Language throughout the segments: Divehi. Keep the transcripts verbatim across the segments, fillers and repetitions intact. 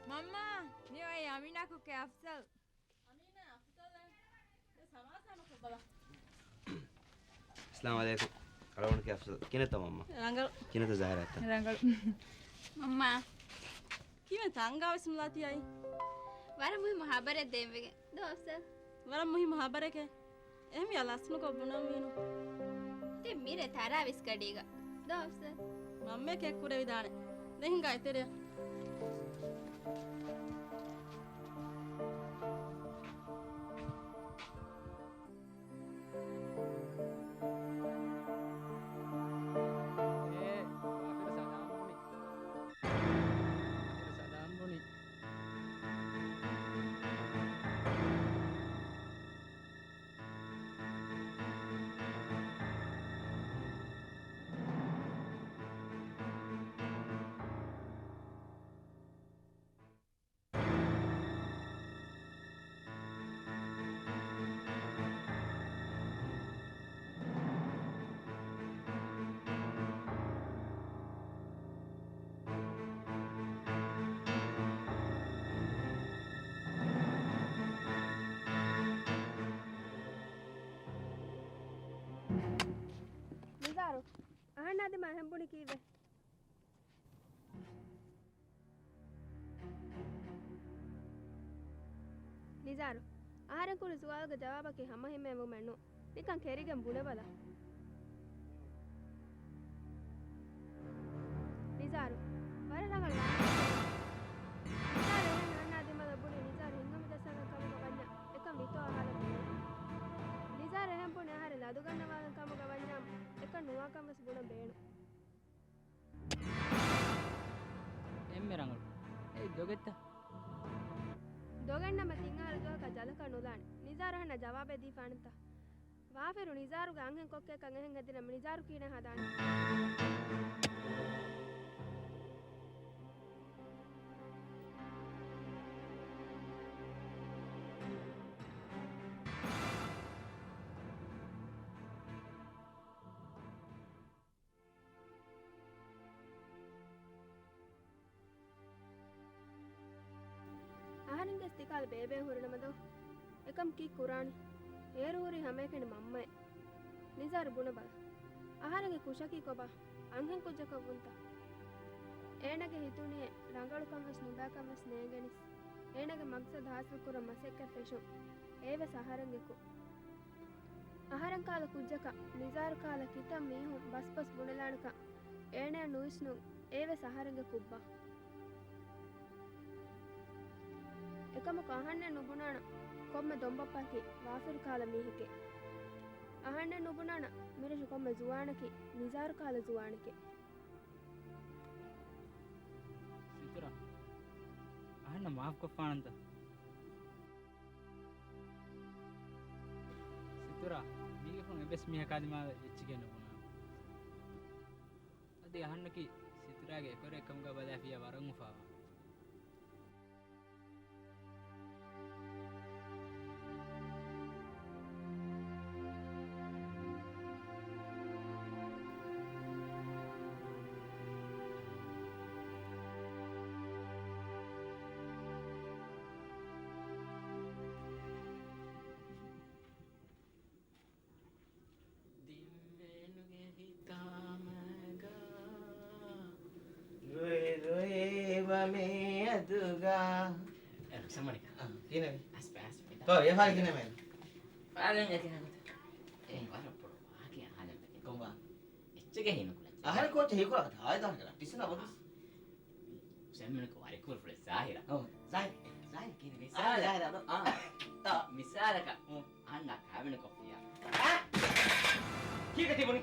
މަންމާ، މި އޮތް އަމީނާ ކުއްކޭ އަފްޒަލް. އަމީނާ، އަފްޒަލް. އެ ސަމާސާ ނުކޮށްބަލަ. އައްސަލާމު ޢަލައިކުމް. އަޅުގަނޑު ކިޔާ އަފްޒަލް. ކިހިނެއްތަ މަންމާ؟ ރަނގަޅު. ކިހިނެއްތަ ޒަހްރާއަށްތަ؟ ރަނގަޅު. މަންމާ. ކިހިނެއްތަ އަނގާވެސް ނުލާތީ އައީ؟ ވަރަށް މުހިއްމު ހަބަރެއް ދޭންވެގެން. ދޯ އަފްޒަލް. ވަރަށް މުހިއްމު ހަބަރެކޭ. އެހެންވިޔާ ލަސްނުކޮށް ބުނަންވީނު. ތި މިރޭ ތަރާވީސް ގަޑީގަ. ދޯ އަފްޒަލް. މަންމަޔަކޭ ކުރެވިދާނެ. ދެން ހިނގާ އެތެރެއަށް. އޭ، ވާފިރު ސަލާމް ބުނި. ވާފިރު ސަލާމް ބުނި. ނިޒާރު، އަހަންނާ ދިމާ އެހެން ބުނި ކީއްވެ؟ ނިޒާރު، އަހަރެން ކުރި ސުވާލުގެ ޖަވާބަކީ ހަމަހިމޭންވުމެއް ނޫން. ނިކަން ކެރިގެން ބުނެބަލަ. ނިޒާރު، ވަރަށް ރަނގަޅު ވާހަކަ. ނިޒާރު އެހެން އަހަންނާ ދިމާލަށް ބުނީ ނިޒާރު ހިތްހަމަޖައްސާގަން ކަމުގަ ވަންޏާ އެކަން ވީތޯ އަހާލަން ބުނީ. ނިޒާރު އެހެން ބުނީ އަހަރެން ލަދުގަންނަވާގަން ކަމުގަ ވަންޏާ އެކަން ނުވާކަން ވެސް ބުނަން ބޭނުން. އެންމެ ރަނގަޅު. އެއީ ދޮގެއްތަ؟ ދޮގެއްނަމަ ތިން އަހަރު ދުވަހަކަށް ޖަލަކަށް ނުލާނެ. ނިޒާރު އަހަންނަށް ޖަވާބެއް ދީފާނެތަ؟ ވާފިރު ނިޒާރުގެ އަންހެން ކޮއްކޭކަން އެހެން ހެދިނަމަ ނިޒާރު ކިހިނެއް ހަދާނެ؟ އަހަރެންގެ ތިކާލަ ބޭބޭ ހުރިނަމަދޯ؟ އެކަމަކީ ކުރާނީ. އޭރު ހުރީ ހަމައެކަނި މަންމައެއް. ނިޒާރު ބުނެބަލަ. އަހަރެންގެ ކުށަކީ ކޮބާ؟ އަންހެން ކުއްޖަކަށް ވުންތަ؟ އޭނަގެ ހިތުން ރަނގަޅުކަން ވެސް ނުބައިކަން ވެސް ނޭނގެނީސް. އޭނަގެ މަގްސަދު ހާސިލް ކުރަން މަސައްކަތް ފެށުން. އެއީވެސް އަހަރެންގެ ކުށް. އަހަރެން ކާލަ ކުއްޖަކަށް ނިޒާރު ކާލަ ކިތައް މީހުން ބަސްބަސް ބުނެލާނެކަން އޭނަޔަށް ނުވިސްނުން އެއީވެސް އަހަރެންގެ ކުށްބާ؟ އެކަމަކު އަހަންނެއް ނުބުނާނަ ކޮންމެ ދޮންބައްޕައަކީ ވާފިރު ކާލަ މީހެކޭ. އަހަންނެއް ނުބުނާނަ މިރަށު ކޮންމެ ޒުވާނަކީ ނިޒާރު ކާލަ ޒުވާނެކޭ. ސިތުރާ، އަހަންނަށް މާފްކޮށްފާނަންތަ؟ ސިތުރާ، މީގެފުން އެއްވެސް މީހަކާ ދިމާލަށް އެއްޗެކޭ ނުބުނާ. އަދި އަހަންނަކީ ސިތުރާގެ އެކުވެރިއެއްކަމުގަ ބަލާފިއްޔާ ވަރަށް އުފާވާ. ދިންވެލުގެ ހިތާމަގަ ރޮއި ރޮއި ވަމޭ އަދުގަ. އެ، ސަމަނިކާ. އަ، ކިހިނެއް؟ އަސްޕެ، އަސްޕެ. ތޯ، އެ ފާރި ކިހިނެއް މޭ؟ ފާރިން އެކި ހަނގުތަ؟ އެ، ވަރަށް ބޮޑު ވާގެ އާލަމެކެ. ކޮން ވާ؟ އެއްޗެކޭ ހީނުކުޅަ. އަހަރެން ކޯޗް ހީކުރާ ތާއެ ދާނެ ކަރަ. ޓިސިން އަބަދުސް. ހުސެން މިނުކު ވަރިކުރު ފުޅެ ޒާހިރާ. އޮ، ޒާހިރާ. ޒާހިރާ ކިހިނެއް މީ؟ ޒާހިރާ، ޒާހިރާ، އާ. ތާ. މިސާލަކަށް، އޮ. އަންނަ ކާވެނި ކޮފިއާ. އާ! ކީކަ ތިބުނީ؟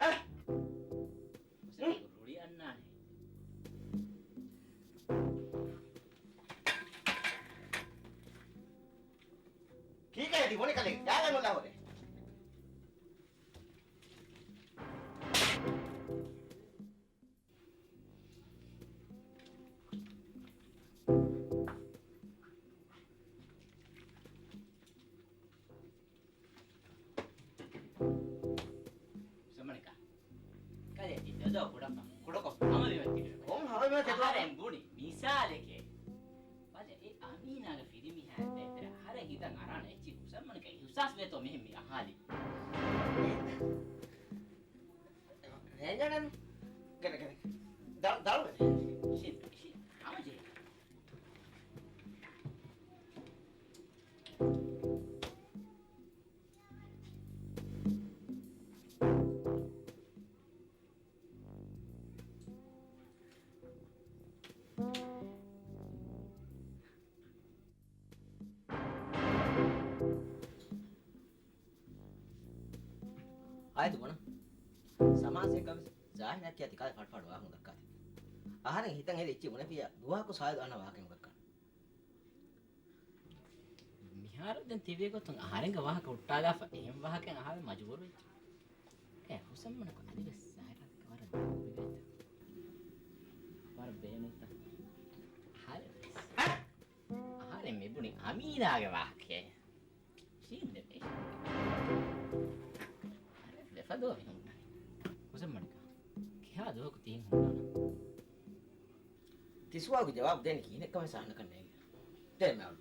އާ! ހުސެން ރުޅި އަންނާނެ. ކީކަ ތިބުނީ ކަލޭ؟ ކާވެނި ހުރޭ. ސަމަނިކާ. ކަލޭ ތި ދޮދޯ ކުޑަކޮށް، ކުޑަކޮށް ހަމަ ބިމަށް ތިބި. ކޮން ހަމަ ބިމަށް ތިބި؟ އަހަރެން ބުނި މިސާލެކޭ. ކްލާސް ވޭތޯ މިހެން މި އަހާލި. ރޭންޖަނަން. ގެނެ، ގެނެ. ދަ-، ދަޅުވެ. ޝިން، ޝިން. އަމަޖެ. ހާއިދު ބުނަން. ސަމާސެއްގަ ވެސް ޒާހިރާ ކިޔާ ތިކާލެ ފާޑު ފާޑު ވާހަކަ ދައްކާތި. އަހަރެން ހިތަށް އެރި އެއްޗެއް ބުނެފިއްޔާ ދުވަހަކު ސާއިދު އަންނަ ވާހަކައެއް ދައްކާނެ. މިހާރު ދެން ތިބޭ ގޮތުން އަހަރެންގެ ވާހަކަ ހުއްޓާލާފަ އެހެން ވާހަކައެއް އަހާލަން މަޖުބޫރު ވެއްޖެ. އޭ، ހުސެން މަނަކު އަދިވެސް ޒާހިރާ ވަރަށް ދޫވެވޭތަ؟ ވަރަށް ބޭނުންތަ؟ އަހާލެއްވެސް. އަހާލެއް މިބުނި އަމީނާގެ ވާހަކައެއް. ޝީން ދެ ޕޭޝަންޓް. އަހާލެއް ދެފަދޯ މި ހުންނާނީ. ހުސެން މަނަކަ، ކިހާ ދުވަހަކު ތީން ހުންނާނަން؟ ތި ސުވާލުގެ ޖަވާބު ދޭނެ ކިހިނެއްކަމެއް ސާނަކަށް ނޭނގެ. ދެން މިއަޅު.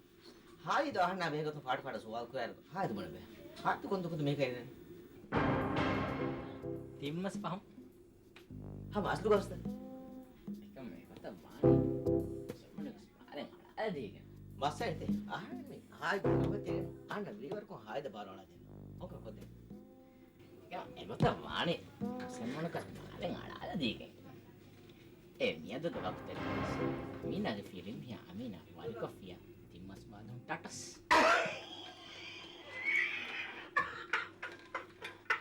ހާއިދު އަހަންނާ ބެހޭގޮތުން ފާޑު ފާޑަށް ސުވާލު ކުރާއިރު ހާއިދު ބުނެބޭ. ހާއިދު ކޮން ދުކުތު މީކައިރެން؟ ތިން މަސް ފަހުން. ހަމަ އަސްލު ގޮސްތަ؟ އެކަމް އެގޮތަށް ވާނީ. ސަމަނަކަސް ބާރެއް އަޅާދީގެން. މައްސަލަތެ އަހަންނި ހާއިދު ނުވެތިރެން އަންނަ ވީވަރުކޮށް ހާއިދަށް ބާރު އަޅާދޭން. އޮންކަ ކޮށްދޭން. އެ، އެގޮތަށް ވާނެ. ސަމަނަކަސް ބާރެއް އަޅާލަދީގެން. އެ މިއަދުގެ ވަގުތެއް އަމީނާގެ ފިރިމީހާ އަމީނާ ވަރިކޮށްފިއްޔާ ތިން މަސް ބާދުން ޓަޓަސް.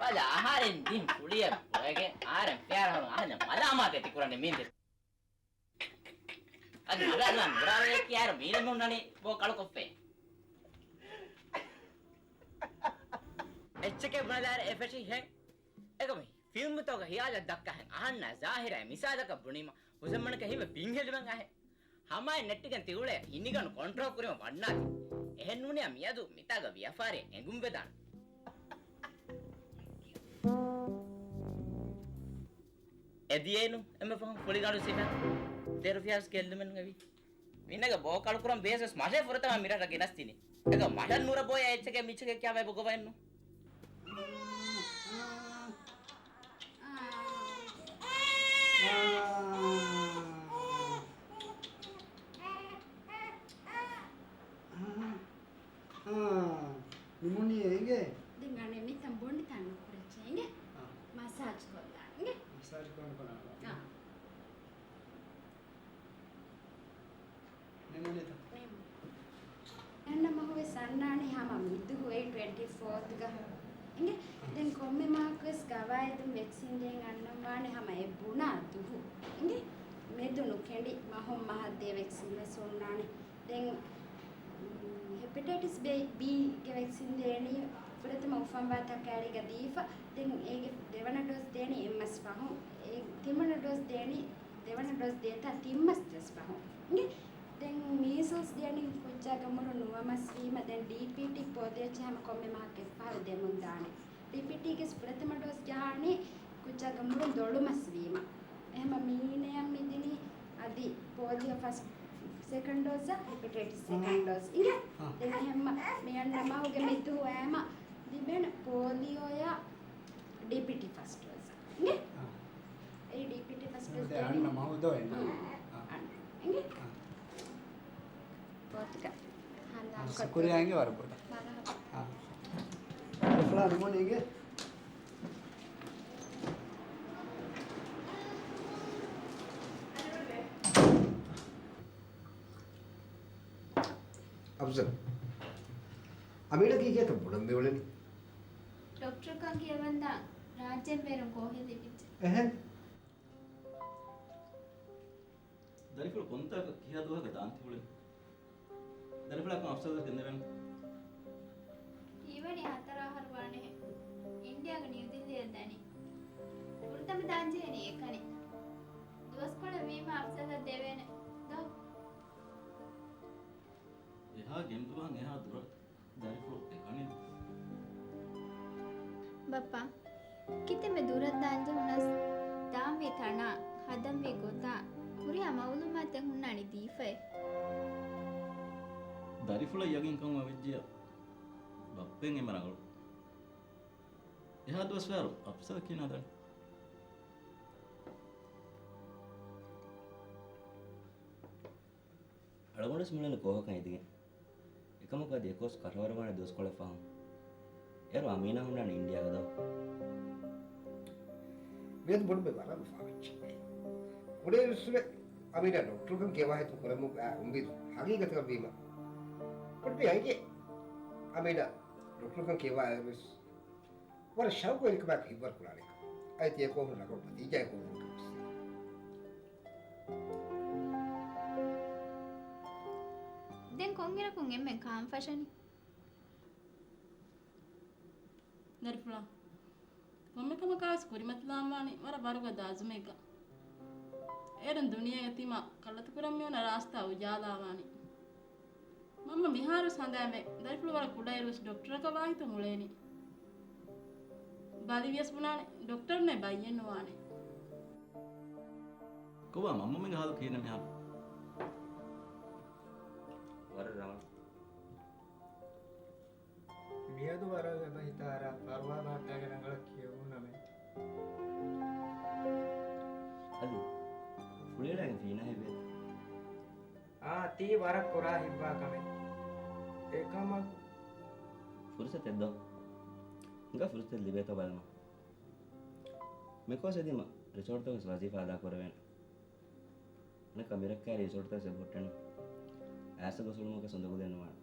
ބަލަ، އަހަރެން ދިން ފުޅިއެއް ބޮއެގެން އަހަރެން ފިޔާރަހަރު އަހަންނަށް މަލާމާތެއް ތިކުރަނީ މީނދެ. އަދި މަގާ ނަން ބުރާލެއް ކިޔާރު މީނަމެ ހުންނަނީ ބޯ ކަޅުކޮށްފައި. އެއްޗެކޭ ބުނެލާރެ އެ ފެށި ހެން. އެކަމެ ފިލްމުތަކުގެ ހިޔާލަށް ދައްކާހެން އަހަންނާ ޒާހިރާ މިސާލަކަށް ބުނީމަ ހުސެންމަނަކަ ހީވެ ބިންހެލިވަން އަހެ. ހަމައެއް ނެއްޓިގެން ތިއުޅޭ ހިނިގަނޑު ކޮންޓްރޯލް ކުރީމަ ވަންނާތި. އެހެންނޫނީ މިއަދު މިތާގަ ވިޔަފާރި އެނގުން ވެދާނެ. އެ ދިޔައިނު އެންމެ ފަހުން ފުޅިގަނޑު ސިފަ ދެރުފިޔާސް ގެއްލުމެއް ނުވި. މިންނަގަ ބޯކަޅުކުރަން ބޭސްވެސް މަށޭ ފުރަތަމަ މިރަށަށް ގެނަސްދިނީ. އެކަ މަށަށް ނުރަ ބޯޔާ އެއްޗެކޭ މިއްޗެކޭ ކިޔާ ބައި ބޮގޮވައެއްނު. ނިމޯނިއާ އެނގޭ؟ ދެން އަނެއް މިތަން ބޮނޑިތައް ނުކުރެއްޗޭ އިނގޭ؟ އާ. މަސާޖް ކޮށްލާން އިނގޭ؟ މަސާޖް ކޮށް ނުކުރާނަ؟ އާ. ނިމޯނިއާތަ؟ ނިމޯނިއާ. އަންނަ މަހުވެސް އަންނާނީ ހަމަ މިދުހު އެއް ޓްވެންޓީ ފޯތުގަ އިނގޭ؟ އާ. ދެން ކޮންމެ މަހަކުވެސް ގަވާއިދުން ވެކްސިން ދޭން އަންނަން ވާނެ ހަމަ އެ ބުނާ ދުހު އިނގޭ؟ މެދު ނުކެނޑި މަހުން މަހަށް ދޭ ވެކްސިން ވެސް އޮންނާނެ. ދެން، ހެޕެޓައިޓިސް ބީ، ބީގެ ވެކްސިން ދޭނީ ފުރަތަމަ އުފަންވާ ތަކާރީގަ ދީފަ، ދެން އޭގެ ދެވަނަ ޑޯސް ދޭނީ އެއް މަސް ފަހުން، އޭ ތިންވަނަ ޑޯސް ދޭނީ، ދެވަނަ ޑޯސް ދޭތާ ތިން މަސް ދަސް ފަހުން. އިނގޭ؟ ދެން މީސަލްސް ދޭނީ ކުއްޖާގެ އުމުރުން ނުވަ މަސް ވީމަ، ދެން ޑީޕީޓީ ޕޯލިއޯ އެއްޗެއް ހަމަ ކޮންމެ މަހަކު އެއްފަހަރު ދެމުން ދާނެ. ޑީޕީޓީގެ ފުރަތަމަ ޑޯސް ޖަހާނީ ކުއްޖާގެ އުމުރުން ދޮޅު މަސް ވީމަ. އެހެމަ މީނަޔަށް މިދިނީ އަދި ޕޯލިއޯ ފަސްޓް، ސެކަންޑް ޑޯސް، ހެޕެޓައިޓިސް ސެކަންޑް ޑޯސް. އިނގޭ؟ އާ. ދެން އެހެމަ މި އަންނަ މަހުގެ މި ދުވަހު އައިމަ ދިބޭނެ ޕޯލިއޯޔާ ޑީޕީޓީ ފަސްޓް ޑޯސް. އިނގޭ؟ އާ. އެ ޑީޕީޓީ ފަސްޓް ޑޯސް ދޭނީ. އަންނަ މަހު ދޯ އެންނަ. އާ. އިނގޭ؟ އާ. ފޯތުގަ ހަނދާން ކޮށްދޭ. ޝުކުރިއްޔާ އިނގޭ ވަރަށް ބޮޑަށް. މަރުހަބާ. އާ. އެފްލާ ނިމޯނިއާ އިނގޭ؟ އަފްޒަލް. އަމީނާ ކީކޭތަ ބުނަން މިއުޅެނީ؟ ޑޮކްޓަރުކަން ކިޔަވަންދާ ރާއްޖޭން ބޭރުން ކޯހެއް ލިބިއްޖެ. އެހެން. ދަރިފުޅު ކޮންތާކަށް ކިހާ ދުވަހަކަށް ދާން ތިއުޅެނީ؟ ދަރިފުޅާ ކޮން އަފްސަރު ގެންދެވެން؟ ހީވަނީ ހަތަރު އަހަރު ވާނެހެން. އިންޑިއާގެ ނިއުދިއްލީއަށް ދަނީ. ފުރަތަމަ ދާންޖެހެނީ އެކަނި. ދުވަސްކޮޅެއް ވީމަ އަފްސަރަށް ދެވޭނެ. ދޯ؟ އެހާ ގެންދުވަހަށް އެހާ ދުރަށް ދަރިފުޅު އެކަނި. ބައްޕާ، ކިތަންމެ ދުރަށް ދާންޖެހުނަސް، ދާންވީ ތަނާ، ހަދަންވީ ގޮތާ، ހުރިހާ މައުލޫމާތެއް ހުންނާނީ ދީފައޭ. ދަރިފުޅަށް ޔަގީންކަމުގަ ވެއްޖިއްޔާ، ބައްޕާ ދެން އެންމެ ރަނގަޅު. އެހާ ދުވަސްވަރު އަފްސަލަކީ ނާދަނީ. އަޅުގަނޑުވެސް މިއުޅެނީ ކޯހަކަށް އެދިގެން. އެކަމަކު އަދި އެކުވެސް ކަށަވަރުވާނެ ދުވަސްކޮޅެއް ފަހުން. އޭރު އަމީނާ ހުންނާނީ އިންޑިއާގަ ދޯ؟ މިއަދު ބޮޑުބެ ވަރަށް ފާއްޗެއް. ކުޑައިރުއްސުރެ އަމީނާ ޑޮކްޓަރުކަން ކިޔަވާ ހިތު ކުރަމު އުއްމީދު ހަގީގަތަކަށް ވީމަ. ބޮޑުބެ އައިގެ އަމީނާ ޑޮކްޓަރުކަން ކިޔަވާ އައިރުވެސް ވަރަށް ޝައުގު އެކަމާއެކު ހިތްވަރު ކުރާނެ. އައި ތިޔަކޯ ހުން ރަނގަޅު ނަތީޖާއެއް ކުރުމުން ކަމަށް. ދެން ކޮންއިރަކުން އެންމެން ކާން ފަށަނީ؟ ދަރިފުޅާ، ކޮންމެ ކަމަކާވެސް ކުރިމަތިލާންވާނީ ވަރަށް ވަރުގަދަ އަޒުމެއްގަ. އޭރުން ދުނިޔޭގަ ތިމާ ކަށަވަރު ކުރަން މިއޮންނަ ރާސްތާ އުޖާލާވާނީ. މަންމަ މިހާރުވެސް ހަނދާންވޭ، ދަރިފުޅު ވަރަށް ކުޑައިރުވެސް ޑޮކްޓަރަކަށް ވާހިތުން އުޅޭނީ. ބަލިވިޔަސް ބުނާނެ، ޑޮކްޓަރުންނޭ ބައްޔެއް ނުވާނެ. ކޮބާ މަންމަމެންގެ ހާލު ކިހިނެއް މިހާރު؟ ވަރަށް ރަނގަޅު. މިއަދު ވަރަށް އެބަ ހިތަށް އަރާ ފަރުވާ ބާއްޓާގެ ރަނގަޅަށް ކިޔެވުނަމޭ. އަދި ފުޅިއަޅާގެން ފީނާ ހިތްވޭތަ؟ އާ، ތީ ވަރަށް ކުރާ ހިތްވާ ކަމެއް. އެކަމަކު ފުރުސަތެއް ދޯ؟ ހިނގާ ފުރުސަތެއް ލިބޭތޯ ބަލަމާ. މިކޯސް އެދީމަ ރިސޯޓްތަކުގެ ވަޒީފާ އަދާ ކުރެވޭނެ. އަނެއްކާ މިރައްކާ ރިސޯޓްތައް ސެބުހުއްޓެނީ. އައިސް ގޮސް އުޅުމުގެ ސުނދަގުލެއް ނުވާނެ.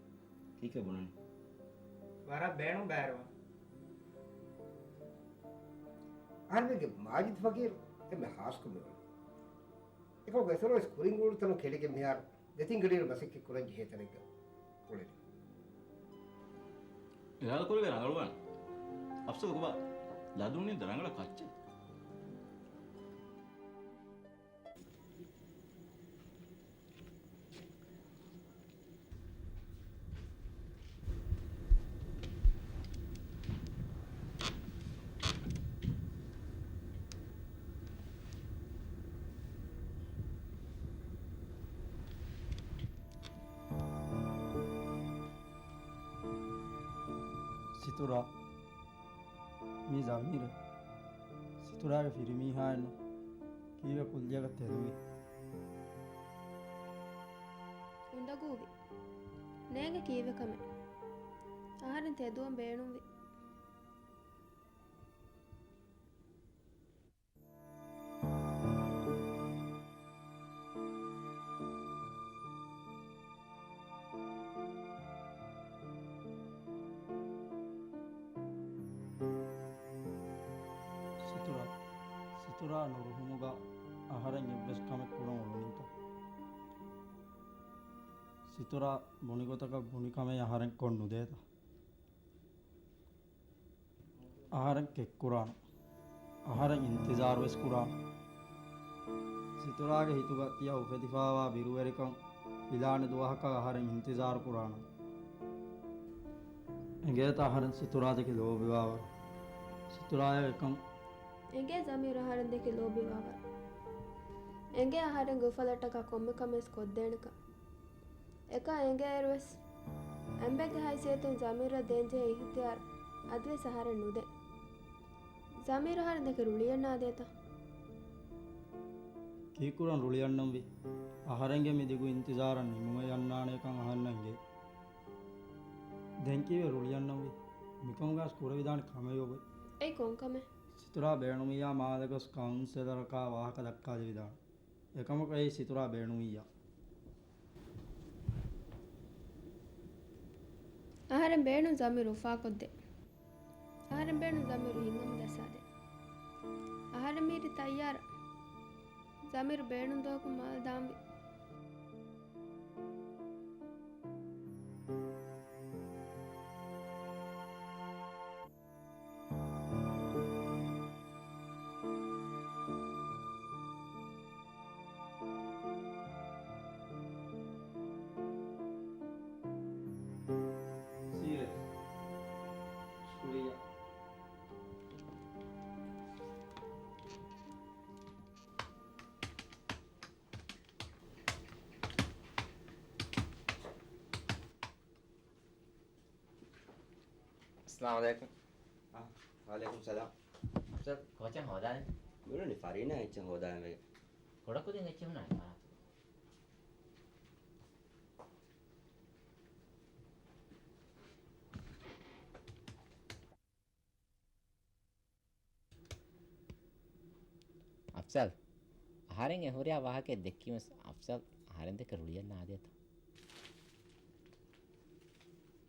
ކީކޭ ބުނަނީ؟ ވަރަށް ބޭނުން ބާރުވާ. އަހަރެމެންގެ މާޖިދު ފަގީރު އެންމެ ހާސްކޮށް މިއުޅެނީ. އެކަމަކު އެސޮރުވެސް ކުރިން އުޅުނު ތަނުން ކެނޑިގެން މިހާރު ދެތިން ގަޑިއިރު މަސައްކަތް ކުރަން ޖެހޭ ތަނެއްގަ އުޅެނީ. އެހާލު ކުރެވޭ ރަނގަޅުވާނެ. އަފްސަލް ކޮބާ ލަދުނީ ދަ ރަނގަޅަށް ކައްޗެއް. ސިތުރާ. މީ ޒަމީރެއް. ސިތުރާގެ ފިރިމީހާއެއްނު. ކީއްވެ ކުއްލިއަކަށް ތެދުވީ؟ އުނދަގޫވި. ނޭނގެ ކީއްވެ ކަމެއް. އަހަރެން ތެދުވަން ބޭނުންވި. ސިތުރާ، ސިތުރާ ނުރުހުމުގަ އަހަރެން އެއްވެސް ކަމެއް ކުރަން އުޅުނީތަ؟ ސިތުރާ ބުނި ގޮތަކަށް ބުނި ކަމެއް އަހަރެން ކޮށް ނުދޭތަ؟ އަހަރެން ކެއްކުރާނަން. އަހަރެން އިންތިޒާރުވެސް ކުރާނަން. ސިތުރާގެ ހިތުގަ ތިޔަ އުފެދިފާވާ ބިރުވެރިކަން ފިލާނެ ދުވަހަކަށް އަހަރެން އިންތިޒާރު ކުރާނަން. އެނގޭތަ އަހަރެން ސިތުރާ ދެކެ ލޯބިވާވަރު؟ ސިތުރާއަށް އެކަން. އެނގޭ ޒަމީރު އަހަރެން ދެކެ ލޯބިވާވަރު. އެނގޭ އަހަރެންގެ އުފަލަށްޓަކާ ކޮންމެ ކަމެއް ކޮށްދޭނެކަން. އެކަން އެނގޭއިރުވެސް، އެނބެއްގެ ހައިސިއްޔަތުން ޒަމީރަށް ދޭންޖެހޭ އިހްތިޔާރު އަދިވެސް އަހަރެން ނުދޭ. ޒަމީރު އަހަރެން ދެކެ ރުޅިއަންނާދޭތަ؟ ކީއްކުރަން ރުޅިއަންނަންވީ؟ އަހަރެންގެ މި ދިގު އިންތިޒާރަށް ނިމުމެއް އަންނާނޭކަން އަހަންނަށް އެނގޭ. ދެން ކީއްވެ ރުޅިއަންނަންވީ؟ މިކަމުގައި ކުރެވިދާނެ ކަމެއް އޮބެ. އެއީ ކޮން ކަމެއް؟ ސިތުރާ ބޭނުމިއްޔާ މާލެ ގޮސް ކައުންސެލަރަކާ ވާހަކަ ދައްކާލެވިދާނެ. އެކަމަކު އެއީ ސިތުރާ ބޭނުމިއްޔާ. އަހަރެން ބޭނުން ޒަމީރު އުފާކޮށްދޭ. އަހަރެން ބޭނުން ޒަމީރު ހިތްހަމަޖައްސާދޭ. އަހަރެން މިހިރީ ތައްޔާރަށް. ޒަމީރު ބޭނުން ދުވަހަކުން މާލެ ދާންވީ. ސީރިއަސް. ޝުކުރިއްޔާ. އައްސަލާމު ޢަލައިކުމް. އާ، ވަޢަލައިކުމް ސަލާމް. އަފްޒަލް، ކޯޗެއް ހޯދާނެ؟ މި އުޅުނީ ފަރީނާ އެއްޗެއް ހޯދާނެ ވެގެން. ކުޑަކުދިން އެއްޗެއް ހުންނާނެ ފަރާތު. އަފްޒަލް، އަހަރެން އެ ހުރިހާ ވާހަކައެއް ދެއްކީމަސް އަފްޒަލް އަހަރެން ދެކެ ރުޅިއަންނަ އާދޭތަ؟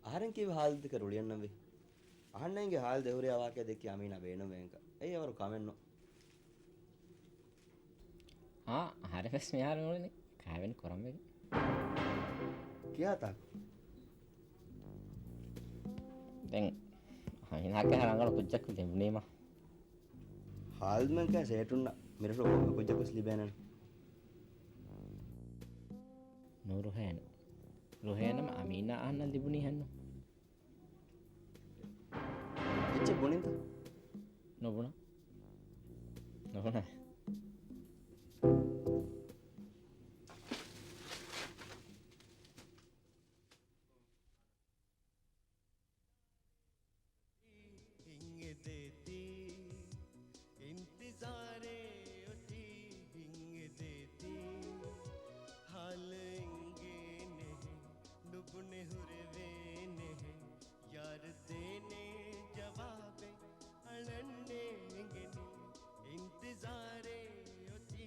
އަހަރެން ކީއްވެ ހާލު ދެކެ ރުޅިއަންނަންވީ؟ އަހަންނަށް އެނގޭ ހާލު ދެ ހުރިހާ ވާހަކައެއް ދެއްކީ އަމީނާ ބޭނުންވޭންކަން. އެއީ އެވަރު ކަމެއް ނޫން. އާ، އަހަރެން ވެސް މިހާރު ނޫނީ ކައިވެނި ކުރަން ވެގެން. ކިހާ ތާކު؟ ދެން އަމީނާއަކަށް ރަނގަޅު ކުއްޖަކު ލިބުނީމަ. ހާލުމެންކަން ސޭޓުންނަށް މިރަށު ކޮންމެ ކުއްޖަކުވެސް ލިބޭނެ. ނޫ ރުހޭން. ރުހޭނަމަ އަމީނާ އަހަންނަށް ލިބުނީ ހެންނު. އެއްޗެއް ބުނިންތަ؟ ނުބުނާ. ނުބުނާ. ހިތް އެދޭތީ، އިންތިޒާރެއް އޮތީ. ހިތް އެދޭތީ، ހާލު އެނގޭނެހެން، ނުބުނެ ހުރެވޭނެހެން، ޔާރު ދޭނެ ޖަވާބެއް އަޅަންނޭ އެނގެނީ. އިންތިޒާރެއް އޮތީ،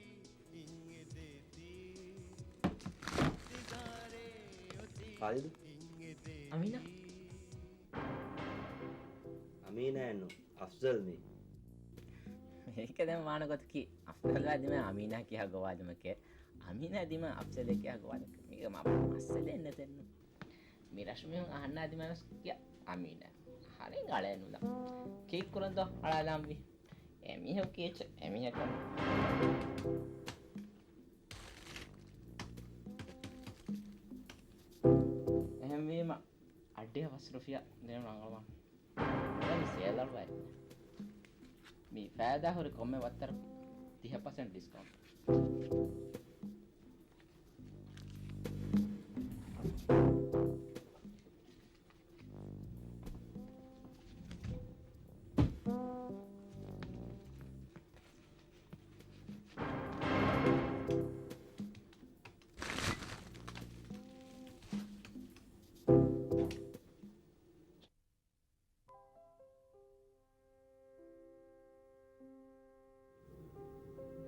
ހިތް އެދޭތީ، އިންތިޒާރެއް އޮތީ. ޚާލިދު؟ ހިތް އެދޭތީ. އަމީނާ؟ އަމީނާއެއްނު، އަފްޒަލް މީ. މީގެ ދެން ވާނެ ގޮތަކީ، އަފްޒަލާ ދިމާ އަމީނާ ކިހާ ގޮވާލުމެކޭ، އަމީނާ ދިމާ އަފްޒަލޭ ކިހާ ގޮވާލުމެކޭ. މީގަ މާ މައްސަލައެއް ނެތެއްނު. މި ރަށު މީހުން އަހަންނާ ދިމާވެސް ކިޔާ އަމީނާ. އަހަރެން އަޅައެއް ނުލާ. ކީއްކުރަންތޯ އަޅާލާންވީ؟ އެމީހަކު ކީއްޗެއް އެމީހަކަށް. އެހެންވީމަ އައްޑިހަ ފަސް ރުފިޔާ ދޭން ރަނގަޅުވާނެ. އެވަނީ ސޭލަރު ވައެއް. މި ފައިދާ ހުރި ކޮންމެ ވައްތަރަކު ތިހަ ޕަސެންޓް ޑިސްކައުންޓް.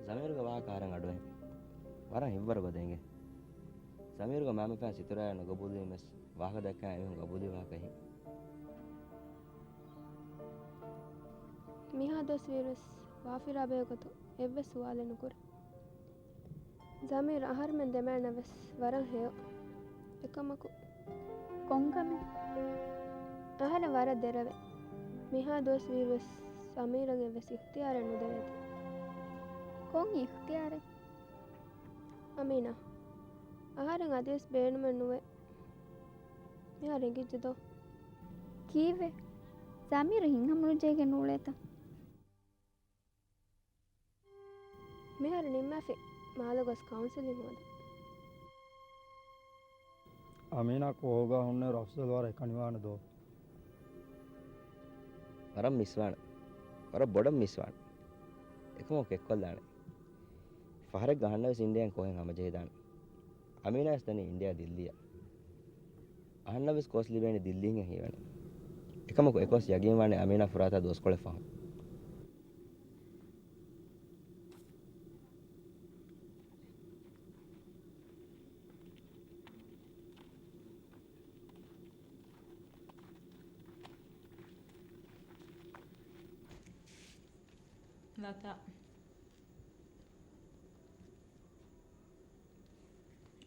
ޒަމީރުގެ ވާހަކަ އަހަރެން އަޑުއެހި. ވަރަށް ހިތްވަރު ގޮތެއް އެނގޭ. ޒަމީރުގެ މައިމައްޗަށް ސިތުރާއެއް ނުގަބޫލުވީމެސް، ވާހަކަ ދައްކާ އެމީހުން ގަބޫލުވި ވާހަކަ އެހީ. މިހާ ދުވަސް ވީއިރުވެސް ވާފިރާ ބެހޭ ގޮތުން އެއްވެސް ސުވާލެއް ނުކުރޭ. ޒަމީރު، އަހަރުމެން ދެމޭނަށް ވެސް ވަރަށް ހެޔޮ. އެކަމަކު، ކޮން ކަމެއް؟ އަހަރެން ވަރަށް ދެރަވޭ. މިހާ ދުވަސް ވީއިރުވެސް ޒަމީރަށް އެއްވެސް އިޚްތިޔާރެއް ނުދެވޭތީ. ކޮން އިޚްތިޔާރެއް؟ އަމީނާ، އަހަރެން އަދިވެސް ބޭނުމެއް ނުވޭ. މިހާރު އެނގިއްޖެ ދޯ؟ ކީއްވެ؟ ޒަމީރު ހިތްހަމަނުޖެހިގެން ނޫޅޭތަ؟ މިހާރު ނިންމާފި މާލެ ގޮސް ކައުންސެލިން ހޯދަން. އަމީނާ ކޯހުގަ ހުންނައިރު އަފްޒަލް ވަރަށް އެކަނިވާނެ ދޯ. ވަރަށް މިސްވާނެ. ވަރަށް ބޮޑަށް މިސްވާނެ. އެކަމަކު އެއްކޮށްލާނެ. ފަހަރެއްގަ އަހަންނަށް ވެސް އިންޑިޔާއިން ކޯހެއް ހަމަޖެހިދާނެ. އަމީނާ ވެސް ދަނީ އިންޑިޔާ ދިއްލީއަށް. އަހަންނަށް ވެސް ކޯސް ލިބޭނީ ދިއްލީންހެން ހީވަނީ. އެކަމަކު އެކޮސް ޔަގީންވާނެ އަމީނާ ފުރާތާ ދުވަސްކޮޅެއް ފަހުން. ލަތާ.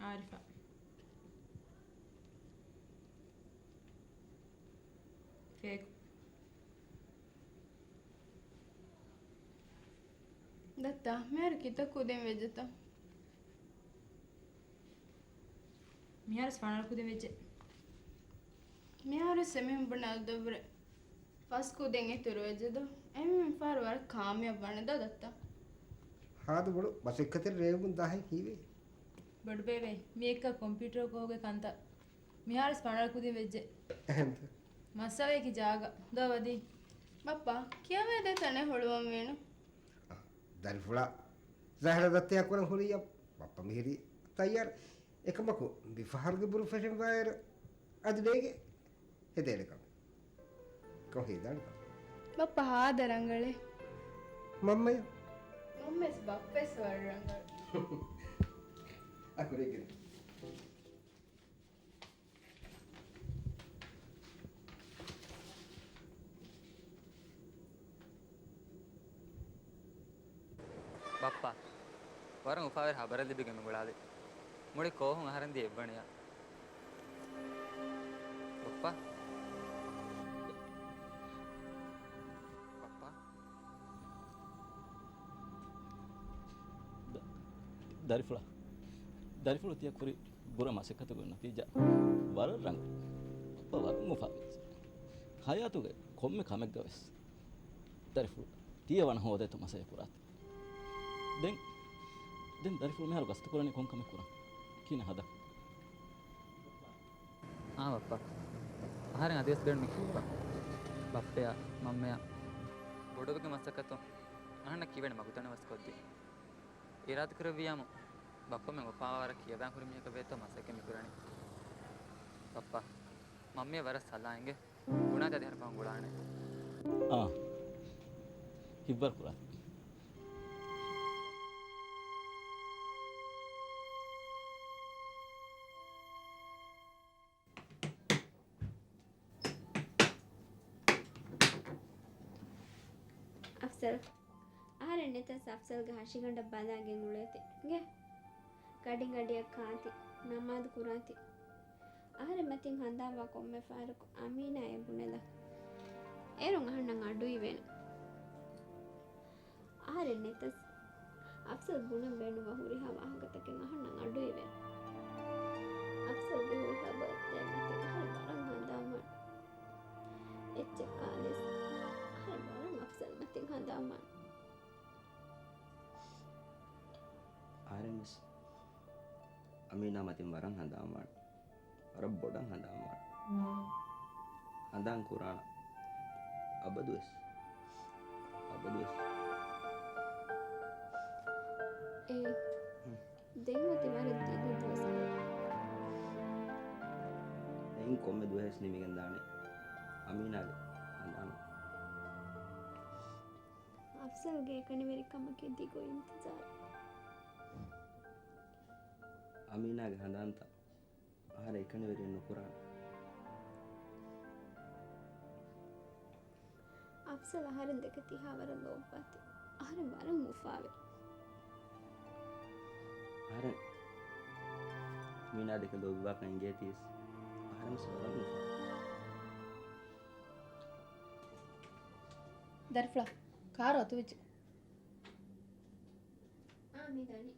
އާރިފާ. ފޭކު. ދައްތާ، މިހާރު ކިތައް ކުދިން ވެއްޖެތަ؟ މިހާރު ފަނަރަ ކުދިން ވެއްޖެ. މިހާރު ސެމިހުން ބުނާ ދޮބުރެ. ފަސް ކުދިން އިތުރު ވެއްޖެ ދޯ؟ އެހެންވީމަ މިފަހަރު ވަރަށް ކާމިޔާބު ވާނެ ދޯ ދައްތާ؟ ހާދަ ބޮޑު މަސައްކަތެއް ރޭވުން ދާހެން ހީވޭ. ބޮޑުބޭބެ، މިއެއްކަ ކޮމްޕިއުޓަރު ކޯހުގެ ކަންތައް. މިހާރު ފަނަރަ ކުދިން ވެއްޖެ. އެހެންތަ؟ މައްސަލައަކީ ޖާގަ. ދޯ ވަދީ. ބައްޕާ، ކިޔަވައިދޭ ތަނެއް ހުޅުވަން ވީނު. ދަރިފުޅާ، ޒަހްރާ ދައްތައާ ކުރަން ހުރިއްޔާ، ބައްޕަ މިހިރީ ތައްޔާރު. އެކަމަކު، މި ފަހަރުގެ ބުރު ފެށެން ވާއިރު، އަދި ނޭނގެ ހެދޭނެ ކަމެއް. ކޮށް ހޭދާނެ ކަމެއް. ބައްޕަ ހާދަ ރަނގަޅޭ. މަންމަޔަށް. މަންމަވެސް ބައްޕަވެސް ވަރަށް ރަނގަޅު. އަކުރެއްގެން. ބައްޕާ، ވަރަށް އުފާވެރި ހަބަރެއް ލިބިގެން މި ގުޅާލީ. މުޅި ކޯހުން އަހަރެން ދިޔަ އެއްވަނިޔާ. ބައްޕާ. ބައްޕާ. ދަ-، ދަރިފުޅާ. ދަރިފުޅު ތިޔަ ކުރި ބުރަ މަސައްކަތުގެ ނަތީޖާ ވަރަށް ރަނގަޅު. ބައްޕަ ވަރަށް އުފާވެއްޖެ. ހަޔާތުގެ ކޮންމެ ކަމެއްގަވެސް ދަރިފުޅު ތިޔަ ވަނަ ހޯދޭތޯ މަސައްކަތް ކުރާތި. ދެން، ދެން ދަރިފުޅު މިހާރު ގަސްތު ކުރަނީ ކޮން ކަމެއް ކުރަން؟ ކިހިނެއް ހަދަން؟ އާ ބައްޕާ. އަހަރެން އަދިވެސް ބޭނުމީ ކިޔުއްވާ. ބައްޕަޔާ، މަންމަޔާ ބޮޑުވެގެން މަސައްކަތުން އަހަންނަށް ކިޔެވޭނެ މަގުތައް ނަވަސް ކޮށްދީ. އިރާދަކުރެއްވިއްޔާމު، ބައްޕަ މެން އުފާވާވަރަށް ކިޔަވާން ހުރި މީހަކަށް ވޭތޯ މަސައްކަތް މި ކުރަނީ. ބައްޕާ، މަންމަޔަށް ވަރަށް ސަލާ އިނގޭ. ބުނާތި އަދި ހަރުކަމަށް ގުޅާނެ. އާ. ހިތްވަރު ކުރާތި. އަފްޒަލް. އަހަރެން ނެތަސް އަފްޒަލްގެ ހަށިގަނޑަށް ބަލާގެން އުޅޭތި. އިނގޭ. ގަޑި ގަޑިއަށް ކާތި. ނަމާދު ކުރާތި. އަހަރެން މަތިން ހަނދާންވާ ކޮންމެ ފަހަރަކު އަމީނާ އޭ ބުނެލަ. އޭރުން އަހަންނަށް އަޑުއިވޭނެ. އަހަރެން ނެތަސް، އަފްޒަލް ބުނަން ބޭނުންވާ ހުރިހާ ވާހަކަތަކެއް އަހަންނަށް އަޑުއިވޭނެ. އަފްޒަލްގެ ހުރިހާ ބަރުތައެއް މަތިން އަހަރެން ވަރަށް ހަނދާންވާނެ. އެއްޗެއް ކާލިޔަސް، އަހަރެން ވަރަށް އަފްޒަލް މަތިން ހަނދާންވާނެ. އަހަރެންވެސް އަމީނާ މަތިން ވަރަށް ހަނދާންވާނެ. ވަރަށް ބޮޑަށް ހަނދާންވާނެ. ހަނދާން ކުރާނަ. އަބަދުވެސް. އަބަދުވެސް. އޭ. ހުން. ދެން އޮތީ ވަރަށް ދިގު ދުވަސް. ދެން ކޮންމެ ދުވަހެއް ނިމިގެން ދާނެ އަމީނާގެ ހަނދާނު. އަފްޒަލްގެ އެކަނިވެރިކަމަކީ ދިގު އިންތިޒާރެއް. އަމީނާގެ ހަނދާންތައް އަހަރެން އެކަނިވެރިއެއް ނުކުރާނެ. އަފްޒަލް އަހަރެން ދެކެ ތިހާ ވަރަށް ލޯބިވާތި. އަހަރެން ވަރަށް އުފާވޭ. އަހަރެން މީނާ ދެކެ ލޯބިވާކަން އިނގޭތީސް. އަހަރެން ވަރަށް އުފާވޭ. ދަރިފުޅާ، ކާރު އަތުވެއްޖެ. އާ، މި ދަނީ.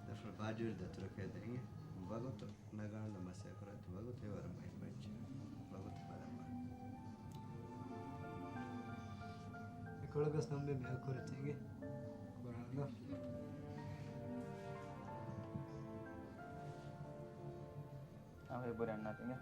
ދަފުރު ބާޖޫރި ދަތުރަކަށް ދެން ވަގުތު ނަގާން މަސައްކަތް ކުރާތި ވަގުތު ވަރަށް މުހިންމު އެއްޗެއް. ވަގުތު ބަލަން. އެކޮޅަށް ގޮސް ނަމްބެ މިހާ ކުރެއްޗެއްގެ ކުރާނަ. އާ، ހެބުރެ އަންނާތިނގެ.